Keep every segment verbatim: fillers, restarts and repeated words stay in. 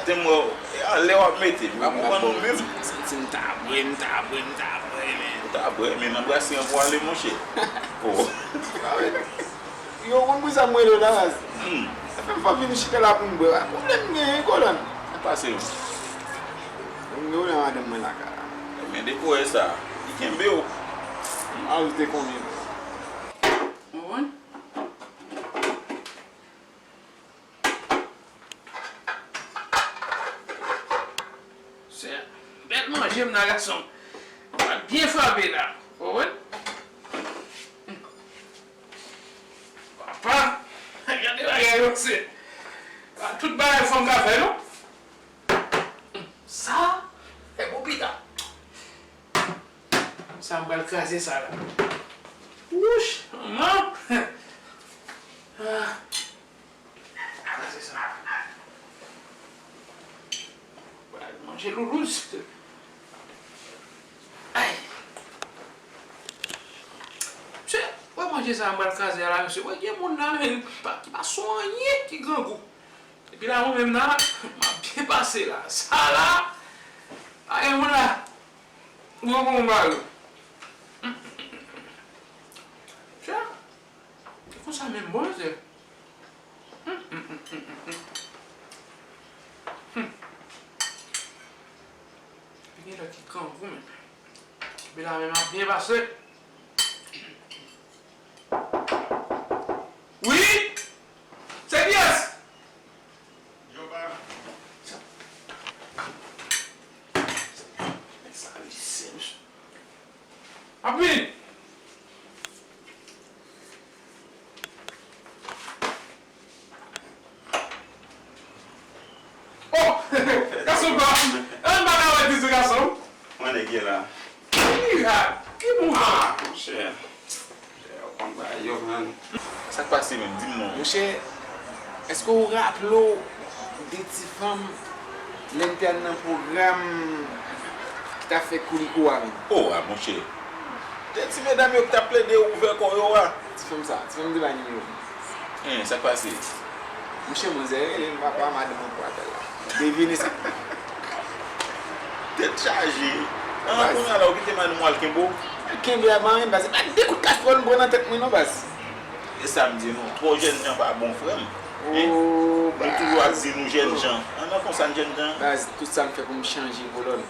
Se mwen, e a lè w ap mete, m pa konprann ou menm. Santi m ta bwè, m ta bwè, m ta bwè, men. Ou ta bwè, men nan brasri an pou ale, monchè. Oh. Yo konn pou sa m rele w la, baz. Hmm. Sa fè m pa vin chita la pou m bwè. Pwoblèm m genyen, kolòn. Sa pase, menm. M gen yon madanm mwen lakay la. Men depi w wè sa, li kenbe w. M ajoute konbyen? Ou konprann? Se bèl manje m nan, gason. Mwen byen frape la. Ou konprann? Papa, gade bagay yo, se pa tout bagay fanm ka fè, non. Sa, e pou pita. Sa m pral kraze sa la. Wouch, manman. Ah. Kraze sa. Pral manje loulouz. Ay. Mesye, wè manje sa m pral kraze a la, mesye. Wè gen moun la, men, pa, ki pa sou anyen ki grangou. Epi la, mwen menm la, m ap byen pase la. Sa la, pa gen moun la. Mwen bon mari. Tja, se konsa menm, bon, mesye. Gen lè ki grangou, men. Epi la, men m ap byen pase. Wi! Se kiyès? Yo pa. Sa, sa, sa, sa, m ap vini. Oh! Gason pa m! An pa ka wè ditou, gason. Mwen nèg ye la. Ki mirak! Ki mouvman! Ah, monchè. Monchè, w konn bagay yo, man. Sa k pase menm? Di m non. Monchè, èske w raple w de ti fanm lè n te al nan pwogram ki t ap fè Kouliko a menm? Oh, a, monchè. De ti medam yo ki t ap plede ouvè kò yo a. Ti fanm sa, ti fanm te bay nimewo m. Hen, sa k pase? Monchè, manzè rele m papa, madanm an pran apèl la. Devine sa. Tèt chaje. An, kounye a la, ou kite madanm ou al kenbe w? Al kenbe a, ban m, baz. Se pa de kout kastwòl m pran nan tèt mwen non, baz. E sa m di nou, twò jènjan pa bon, frè m. Hen? Oh, nou toujou ap di nou jènjan. An, nan konsa n jènjan. Baz, tout sa m fè pou m chanje, kolòn.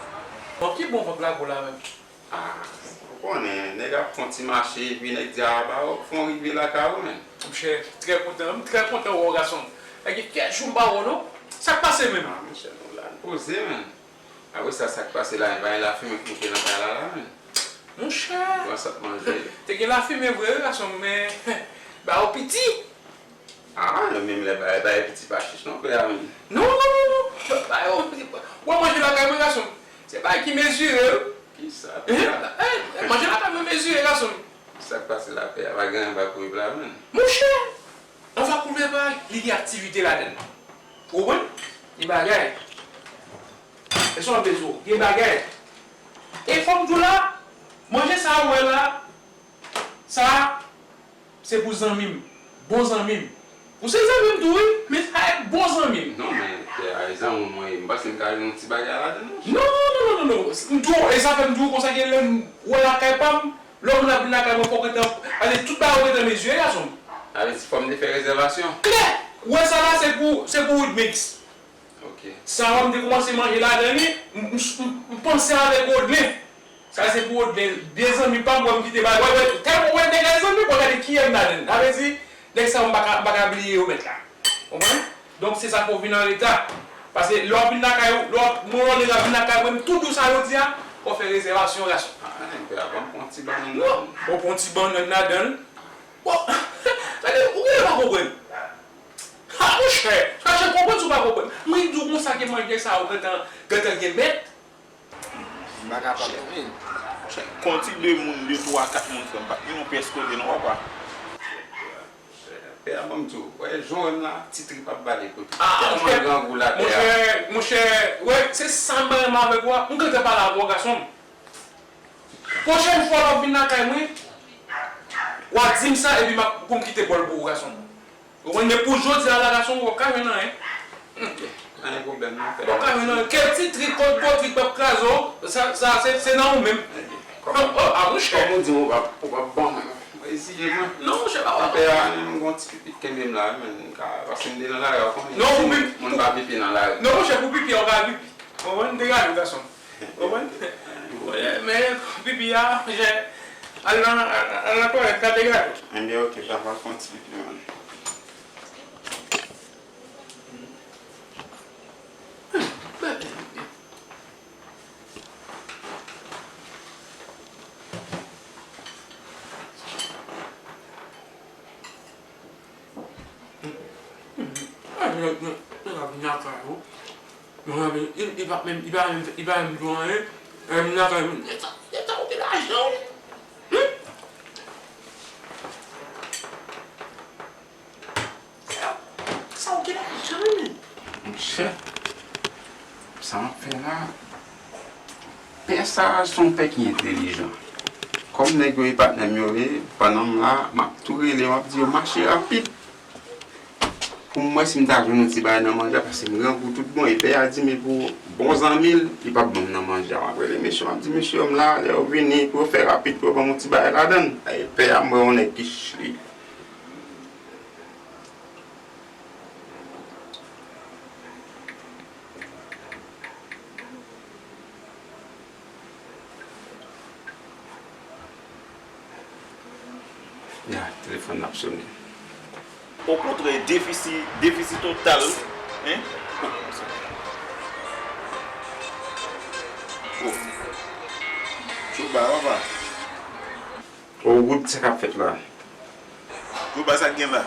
Bon, ki bon vag la, gwo la menm? Ah, ou konnen, nèg ap fè yon ti mache, epi nèg di, "Ah, ba, w ap fè yon rive lakay ou, menm." Monchè, trè kontan, m trè kontan wè w, gason. Sa gen kèk jou m pa wè w, non. Sa k pase menm? Ah, monchè, nou la, n poze, menm. Apre sa, sa k pase la, e pa gen lafimen k moute nan kay la, la, menm. Monchè. Bon, sa k manje. Te gen lafimen vre, wi, gason, men, ba yo piti. Ah, menm lè bagay, bagay piti pa chich non, pè a menm. Non, non, non, non. Bagay yo, w ap manje lakay mwen, gason. Se bagay ki mezire, wi. Kisa, pè a? Eh, eh, manje lakay mwen mezire, gason. Sa k pase la, pè a? Pa gen anyen pa kouri pla menm. Monchè, anvan kouvèt bagay, li gen aktivite ladann. Ou konprann? Li bagay. E sa w bezwen, gen bagay. E fò m di w la, manje sa a ou wè la, sa a, se pou zanmi m. Bon zanmi m. Ou se zanmi m tou, wi, men sa a e bon zanmi m. Non, men, pè a, e zanmi w mwen ye. M panse m ka jwenn yon ti bagay ladan l, monchè. Non, non, non, non, non. M di w, e sa fè m di w konsa, gen lè m wè lakay pa m, lè moun ap vin lakay mwen, fò w gentan, paske tout bagay ou gentan mezire, gason m. Sa vle di fò m te fè rezèvasyon? Klè! Ou wè sa la, se pou, se pou Woodmix. Ok. Sa a, m te kòmanse manje ladan li, m, m, m, m panse avèk Odlin. Sa se pou Odlin, byen zanmi pa m, wè m kite bagay. Wè, wè, tèlman wè nèg la zanmi, wè gade kiyès m ladan l. Sa vle di, nèg sa yo, m pa ka, m pa ka bliye yo mèt la. Konprann? Donk, se sa fè w vin an reta. Paske lè w ap vin lakay ou, lè w ap, mwen wè nèg la vin lakay mwen, m tou di w sa jodi a, fò w fè rezèvasyon, gason. Ah, nèg pè a, ban m pran ti bannann. Non, bon, pran ti bannann ladan l. Bon, gade, ou genlè pa konprann. Ha, monchè, chache konprann si w pa konprann. Mwen di w konsa ke manje sa yo gentan, gentan gen mèt. M pa kapab non, men. Monchè, konn ti de moun, de, twa, kat moun, frè m, pa t gen yon pyès kote non, papa. Pè a, ban m di w, wè, jan w wè m la, ti trip ap bale kote. Ah, tèlman grangou la, pè a. Monchè, monchè, wè, se sa m pa renmen avèk ou a. M gentan pale avè w, gason m. Pwochèn fwa w ap vin lakay mwen, w a di m sa, epi m ap, pou m kite bòl pou ou, gason m. Ou konn, men pou jodi a la, gason m, ou p ap ka jwenn anyen. Hmm. Pa gen pwoblèm, non, pè. Ou ka jwenn nan kèk ti trik kont po trik p ap kraze w, sa, sa se, se nan ou menm. Kòm, oh, ah, monchè. Kòm ou di, ou p ap, ou p ap ban mwen. Mwen eziye mwen. Non, monchè, pa, pa, pè a, menm gon ti pipi kenbe m la, men m ka, paske m te nan lari a, ou konnen. Non, pou pipi, moun pa pipi nan lari. Non, monchè, pou pipi a, ou ka pipi. Ou konprann? Degaje w, gason. Ou konprann? Men pipi a, monchè, al nan, al, al nan twalèt, ka degaje w. Enben, oke, sa va fè yon ti pipi, man. Li pa menm, li pa menm, li pa menm fè anyen. Nèg la fè, nèg la, nèg la, ou gen lajan, wi. Sa ou gen lajan, wi. Monchè, sa m ap fè la, pè sa a se yon pè ki entèlijan. Kòm nèg yo e patnè m yo ye, pandan m la, m ap tou rele, m ap di yo mache rapid. Pou m wè si m ta jwenn yon ti bagay nan manje a, paske m grangou tout bon. E pè a di m e pou bon zanmi l, li p ap ban m nan manje a. M ap rele mesye, m ap di mesye yo m la, lè yo vini, pou yo fè rapid, pou yo ban m yon ti bagay ladan l. E pè a, m wè yon nèg ki chli. Ya, telefòn nan ap sonnen. Okontrè, defisi, defisi total, hein? Oh. Chouba, papa. O, Wood, sa k ap fèt la? Wood, ba sa k gen la?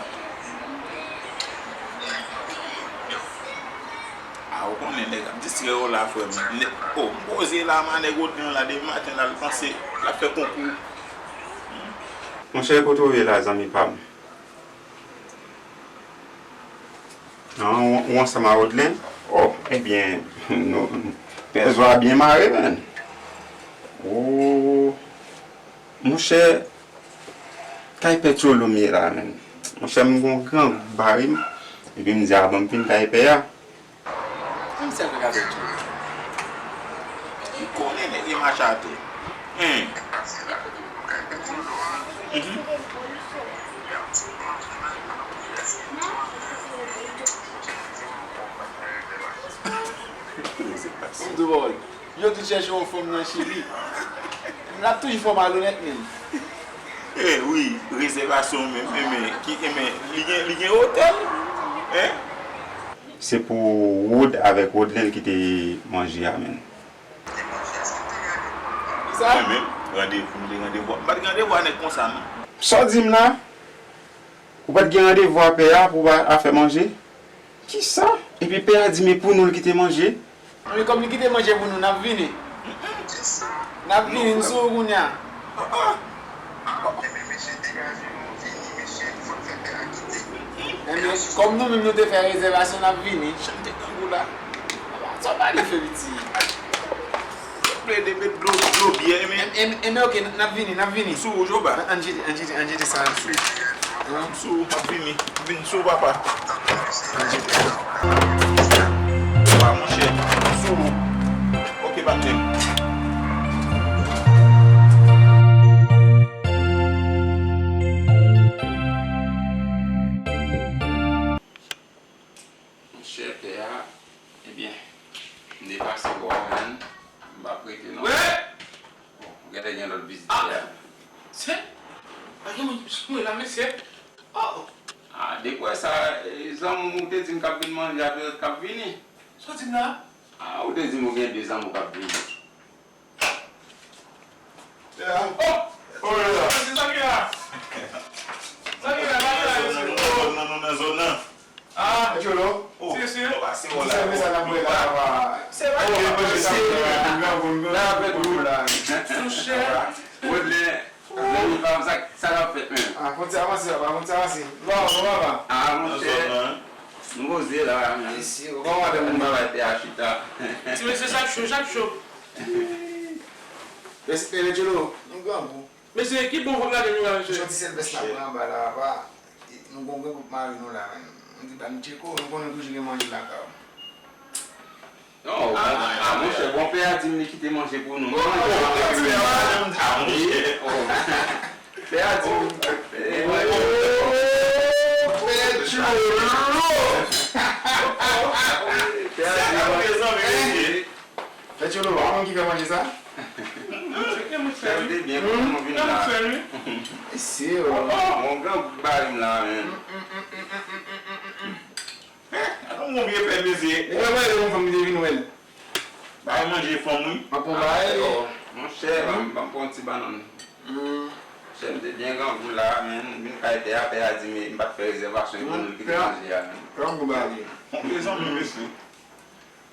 A, ou konnen nèg ap distrè yo la, frè m. Nèg, o, m poze la, man, nèg Rodlen la, depi maten la, l panse l ap fè konkou. Monchè, kote w ye la, zanmi pa m? An, ou, ou ansanm a Rodlen? O, ebyen, nou, pèzo a byen mare, menn. O, monchè, kay pè Tcholo m ye la, menn. Monchè, m gon gran bari m, epi m di, a, ban m vin kay pè a. Menm sèl nèg avèk tou. Li konnen nèg li mache atè. Hen. Mhm. Pou m di w pawòl, yo tout chèche yon fanm nan Chili. L ap toujou fè w malonèt menm. Eh wi, rezèvasyon menm, men, men, ki, men, li gen, li gen otèl. Hen? Se pou Wood avèk Rodlen ki te manje a, menn. Kisa? Mwen menm, randevou, m te randevou. M pa t gen randevou a nèg konsa, non. Sa w di m la? Ou pa t gen randevou a pè a pou ba afè manje? Kisa? Epi pè a di m e pou nou l kite manje? Anben, kòm li kite manje pou nou, n ap vini. N ap vini, n sou ou kounye a. Enben, kòm nou menm nou te fè rezèvasyon, n ap vini. Jan m te grangou la. Sa w pale fè piti. Plede met dlo, dlo byè, men. Enben, oke, n ap vini, n ap vini. Sou ou, Joba. Ann jete, ann jete, ann jete sa sou. Sou ou, m ap vini. Vin sou ou, papa. Ann jete. Papa, monchè, sou ou. Oke, patnè m. Monchè, pè a, ebyen, m te pase bò a, menn, m p ap rete non. Wè! Bon, genlè gen lòt vizitè a. Ah! Se, pa gen moun ki sou mwen la, mesye. Oh! Ah, depi w wè sa, e, zanmi w te di m k ap vin manje a, petet k ap vini. Sa w di m la? Ah, ou te di m ou gen de zanmi w k ap vini. Yeah. Oh! Oh, yeah. Sa ki la? Sa ki la? Sa ki la, mesye? Zòn nan, nou nan zòn nan. Ah, Jolo. Oh, se, se. Papa, se w la. Se sa n ap wè la, papa. Se pa. Oh, se, se. Monchè. Rodlen, zanmi pa m, sa, sa l ap fèt menm? Ah, fon ti avanse, papa, fon ti avanse. Bon, bon, papa. Ah, monchè. Nou poze la, menm. Isi, ou pa madanm ou. Bagay te a chita. Ti mesye, sak cho, sak cho. Mesye, Jolo, nou grangou. Mesye, ki bon fòm lage nou la, mesye? Jodi se l bès la pran anba la, papa. Nou gon grenn gwoup mari nou la, menm. Nou di ba nou tcheko, nou konnen toujou gen manje lakay ou. Non, a, a, monchè, bon, pè a di m li kite manje pou nou. Nou manje. A, monchè. Pè a di m. Pè Tcholo! Pè a di m. Pè Tcholo, ou konn ki fè manje sa? Chèf de byen, kòman w vin la? Se, oh. Bon, gran gout bari m la, menm. Hein? Atann, yon vye pè, mesye. Li pa pale yon fanm ki te vin wè l. Bay manje fanm, wi. M ap pran bay. Oh, monchè, ban m, ban m pran yon ti bannann. Monchè, m te byen grangou la, men m vin kay pè a, pè a di m, m pa t fè rezèvasyon pou nou kite manje a, men. Grangou bagay. Yon vye zanmi, mesye.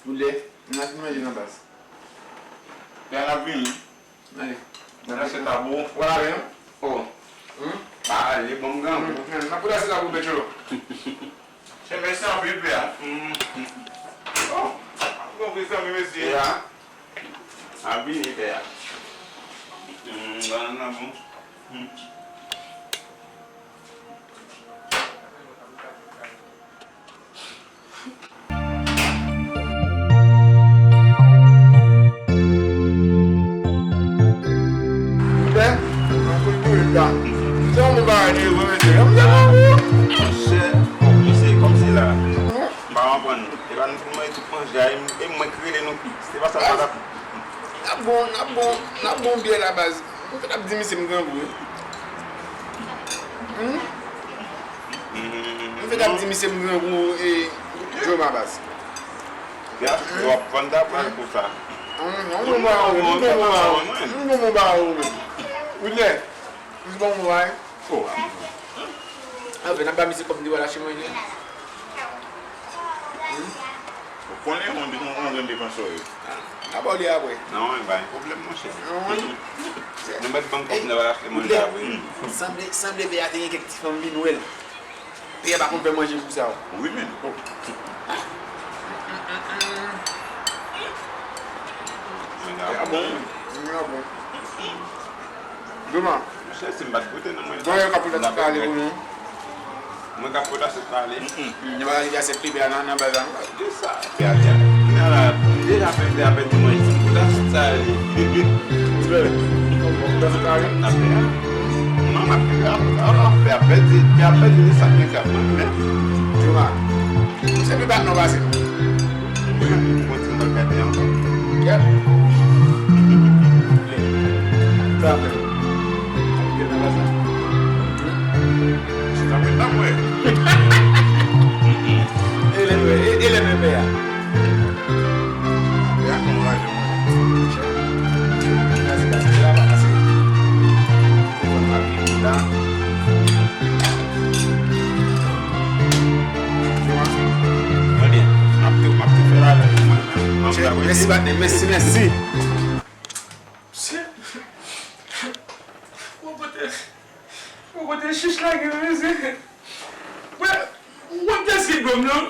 Ou lè, n ap manje nan baz. Pè a, n ap vini. Ale. Mwen se tabou. Ou la, non? Oh. Hmm? Ba, ale, bon, m grangou. Hmm, hmm. N ap pote asyèt la pou Petro. Che, mèsi anpil, pè a. Hmm. Oh, bon, vre zanmi, mesye. Pè a. A vini, pè a. Hmm, bannann nan bon. Hmm. Monchè, bon, misye kòmsi la. M pa konprann. E pa nou fin manje tout manje a, e m-, e mwen ki rele nou. Se pa sa, pa la. N ap bon, n ap bon, n ap bon byè la baz. Ou fèk ap di misye m grangou, wi. Hmm? Ou fèk ap di misye m grangou, e, Joma baz. Ya, w ap vann ta pral pou sa. Hmm, m gon mo ba ou, m gon mo ba ou, m gon mo ba ou, wi. Ou lè, m gon mo ba ou. Oh. Anfen, n ap ba misye kòb li wè l achte manje. Hmm? Ou konnen yon, yon, yon grenn defansè yo. N a ba w li apre. Non, e pa gen pwoblèm, monchè. Nou mèt ban m kòb nan wè l achte manje apre. Sanble, sanble pè a te gen kèk ti fanm vin wè l. Pè a pa konn fè manje pou sa, wi. Wi, men. Oh. Manje a bon. Manje a bon. Joma. Monchè, si m pa t goute, non, mwen. Bon, yo ka pote ti kale pou nou. Mwen ka pote asyèt la ale. Li pa ka kite asyèt pè a nan, nan baz la, non. Di sa, pè a di. Kounye a la, deja pè a pèdi mwen, si m pote asyèt sa ale. Ou pè? Ou pè asyèt la ale? N ap pè a. Non, m ap pè a. Pè a pèdi, pè a pèdi li sa gen kap mwen, men. Joma. Se pi bat non pase nou. Mwen, mwen, mwen, mwen, mwen, mwen, mwen. Yep. Sa fè. Sa fè nan mwen. E lè nou, e, e lè nou pè a. Pè a konn raje mwen. Pase, pase, pase, pase. Konn raje mwen la. Mwen byen. M ap tou, m ap tou fè lavèy pou mwen menm. Mèsi, patnè. Mèsi, mèsi. Mesye, ou kote, ou kote chich la gen, mesye. Wè, ou konn kiyès ki dlo m, non?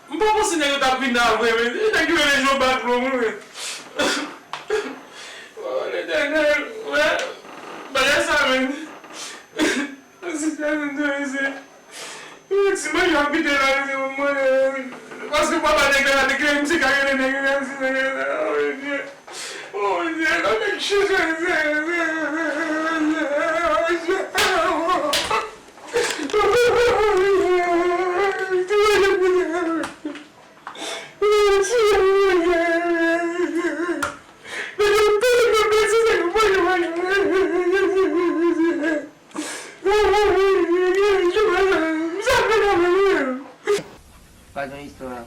M pa panse nèg yo t ap vin la vre, men. E nèg yo rele Jean Baclo, mwen, men. Oh, Letènèl, wè. Bagay sa, men. Sitiyasyon sa, mesye. Ti manje ap kite la, mesye, pou mwen. Paske papa nèg la, te gen misye ka rele nèg la, mesye, nèg la. Oh, Bondye. Oh, Bondye, non, nèg chich, mesye. Pa gen istwa.